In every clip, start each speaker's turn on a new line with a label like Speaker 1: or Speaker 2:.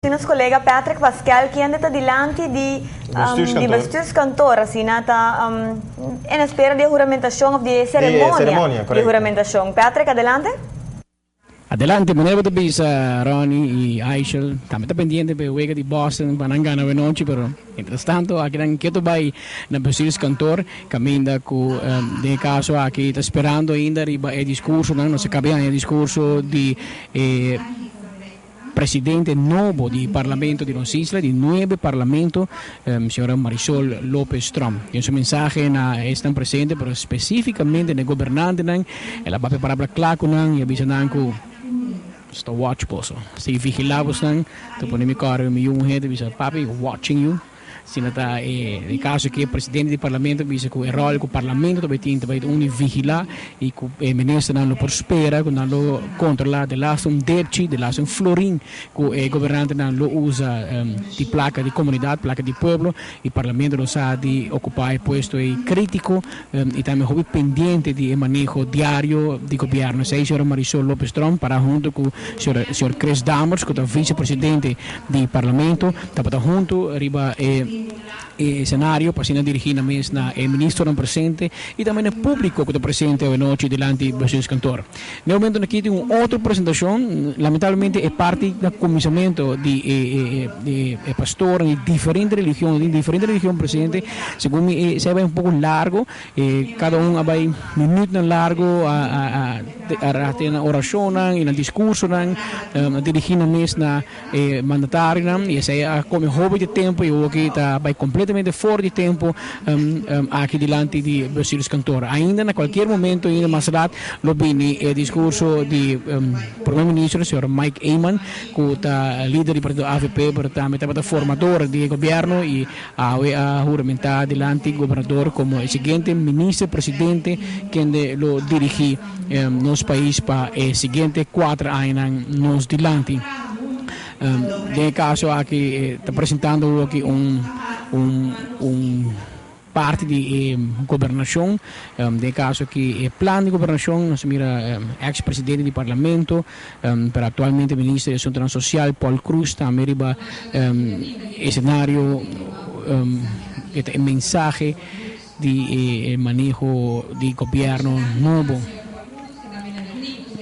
Speaker 1: Nos colega Patrick Pascal, kende ta dilanti di di bestuurskantoor, asina ta en espera di e huramentacion of di e ceremonia di huramentacion. Patrick, adelante.
Speaker 2: Adelante, manera bo ta bisa Ronnie y Aishel, tambe ta pendiente pa e wega di Boston pa nan gana awenochi, pero mientras tanto aki nan keto bay na bestuurskantoor caminda cu den e caso aki ta sperando ainda riba e discursonan, nos a caba di haña e discurso di e Presidente nobo di Parlamento di nos isla, di nuebe Parlamento, señora Marisol Lopez Tromp. Den su mensahe na esnan presente, pero specificamente na e gobernantenan, el a papia palabra cla cu nan y a bisa nan cu nos ta watch boso, sigui vigila bosnan, ta pone mi cora mi yu muher ta bisa, Papi, watching you. Asina ta e caso cu e presidente di Parlamento bisa cu e rol cu Parlamento ta bay tin ta bay ta un di vigila y cu e ministernan lo por spera cu nan lo controla de laatste un depchi, de laatste un florin cu e gobernantenan lo usa di placa di comunidad, placa di pueblo y Parlamento lo sa di ocupa e puesto ey critico y tambe hopi pendiente di e maneho diario di gobierno. Esey señora Marisol Lopez Tromp para hunto cu señor Chris Dammers cu ta vicepresidente di Parlamento tabata hunto riba e escenario pa asina dirigi nan mes na e ministernan presente y tambe na e publico cu ta presente awenochi dilanti Bestuurskantoor. Na e momento aki tin un otro presentacion, lamentablemente e parti na cuminsamento di e pastornan di diferente religion, tin diferente religion presente, segun mi esey a bay un poco largo. E kada un a bai minütnan largu a a tene nan orashonnan i nan diskursonan, a dirigí nan mes na e mandatarionan i esei a kome hopi di tempu i awoki ta bai kompletamente for di tempu aki dilanti di bestuurskantoor. Ainda na kualkier momento ainda mas rat lo bini e diskurso di Prome Ministro señor Mike Eman ku ta lider di partido avp pero tambe tabata formador di e gobièrnu i Awe a huramentá dilanti gobernador komo e siguiente minister presidente kende lo dirigí nos pais pa e siguiente kuater añanan nos dilanti. Den e kaso aki ta presentando awoki un un parti di e gobernashon, den e kaso aki e plan di gobernashon nos a mira ex presidente di parlamento pero actualmente minister di Asuntonan Social Paul Croes tambe riba escenario e ta e mensahe di e maneho di gobierno nobo.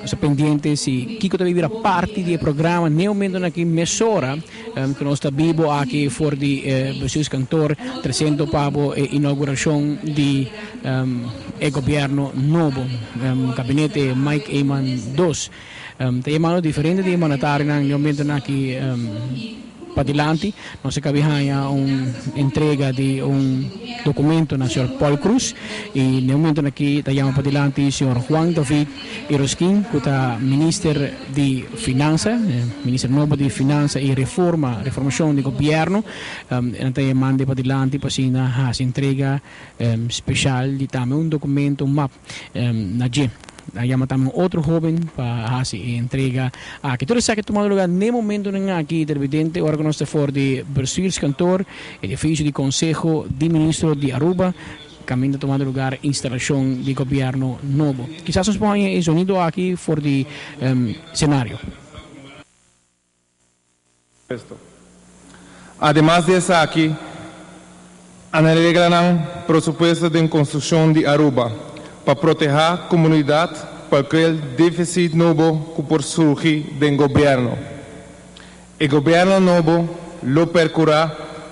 Speaker 2: Nos ta pendiente si kico ta bira parti di e programa n'e momentonan aki mesora cu nos ta bibo aki for di e bestuurskantoor treciendo pa bo e inauguracion di e gobierno nobo, Gabinete Mike Eman dos. Ta yamando diferente di e mandatarionan di momentonan aki padilanti. Nos a cabi haña un entrega di un documento na señor Paul Croes y na e momentonan aki ta yama padilanti señor Juan David Irosquin cu ta Minister di Finansa, Minister nobo di Finansa y Reforma, Reformacion di Gobierno. Nan ta yamando padilanti pa asina haci entrega special di tambe un documento, un map na dje. A yama tambe un otro hoben pa haci e entrega aki. Tur esaki a tumando lugar n'e momentonan aki televidente ora cu nos ta for di Bestuurskantoor, edificio di Conseho di Ministro di Aruba, caminda tumando lugar instalacion di gobierno nobo. Kisas nos por haña e zonido aki for di scenario.
Speaker 3: Ademas di esaki, a na reglanan presupuesto den konstrukshon di Aruba pa protehá komunidat kualkier défisit nobo ku por surgi den gobièrnu. E gobièrnu nobo lo perkurá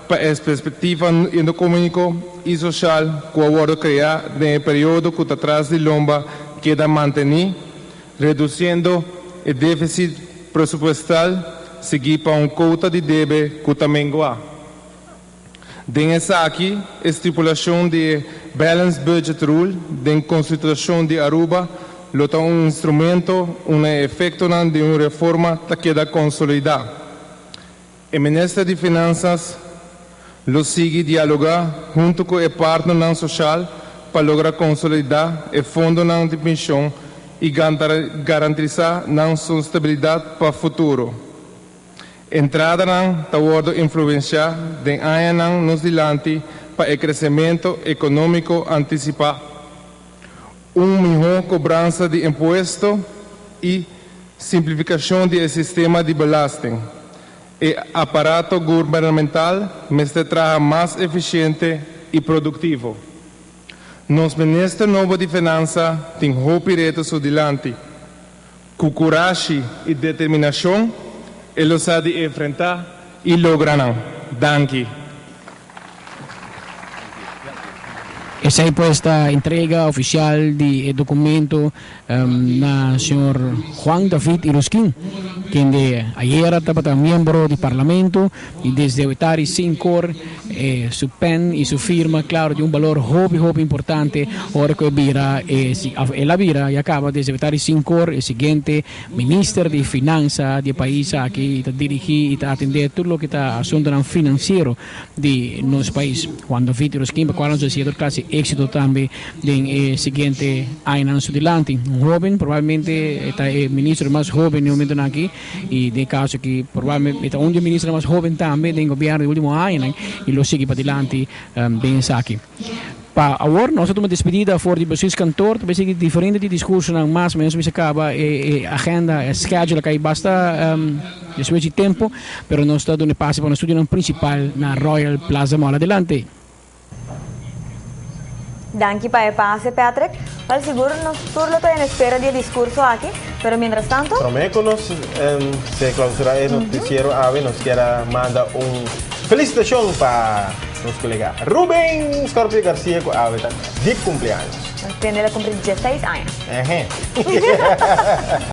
Speaker 3: pa e perspektiva ekonómiko i soshal ku a wòrdu kreá den e periodo ku ta tras di lomba keda mantení, redusiendo e défisit presupuestal sigui pa un kouta di debe ku ta menguá. Den esaki, e stipulashon di e Balanced Budget Rule den Konstitushon di Aruba lo ta un instrumento unda e efektonan di un reforma ta keda konsolidá. E Minister di Finansas lo sigui dialogá huntu ku e partnernan soshal pa logra konsolidá e fondonan di penshon i garantisá nan sostenibilidat pa futuro. Entradanan ta wòrdu influensiá den añanan nos dilanti pa e kresementu ekonómiko antisipá, un mihó kobransa di impuesto i simplifikashon di e sistema di belasting. E aparato gubernamental mester traha mas eficiente y productivo. Nos minister nobo di Finansa tin hopi reto su dilanti. Cu curashi y determinacion e lo sa di enfrenta y logra nan. Danki.
Speaker 2: Esey pues ta entrega oficial di e documento na señor Juan David Iruskin, kende ayera tabata miembro di Parlamento y desde awetari sin cor su pen y su firma claro di un balor hopi hopi importante ora cu e bira e el a bira y a caba desde awetari sin cor e siguiente Minister di Finansa di e pais aki y ta dirigi y ta atende tur loke ta asuntonan financiero di nos pais. Juan David Rosquin pa cual nos desea tur clase exito tambe den e siguiente añanan su dilanti. Un hoben, probablemente e ta e ministro mas hoben den e momentonan aki y den e caso aki probablemente e ta un di e ministronan mas hoben tambe den gobierno di ultimo añanan y lo sigui padilanti den esaki. Pa awor nos a tuma despedida for di bestuurskantoor, ta bay sigui diferente di discursonan mas, mas nos mester caba e agenda, e schedule a cay basta despues di tempo, pero nos ta duna e pase pa nos studionan principal na Royal Plaza Mall. Adelante.
Speaker 1: Danki pa e pase, Patrick. Wel, sigur nos tur lo ta en espera di e discurso aki, pero mientras tanto.
Speaker 4: Prome cu nos se clausura e noticiero awe, nos kier a manda un felicitacion pa nos colega Ruben Scorpio Garcia cu awe ta di cumpleaños.
Speaker 1: Nos tende el a cumpli dieseis aña.
Speaker 4: Ehe.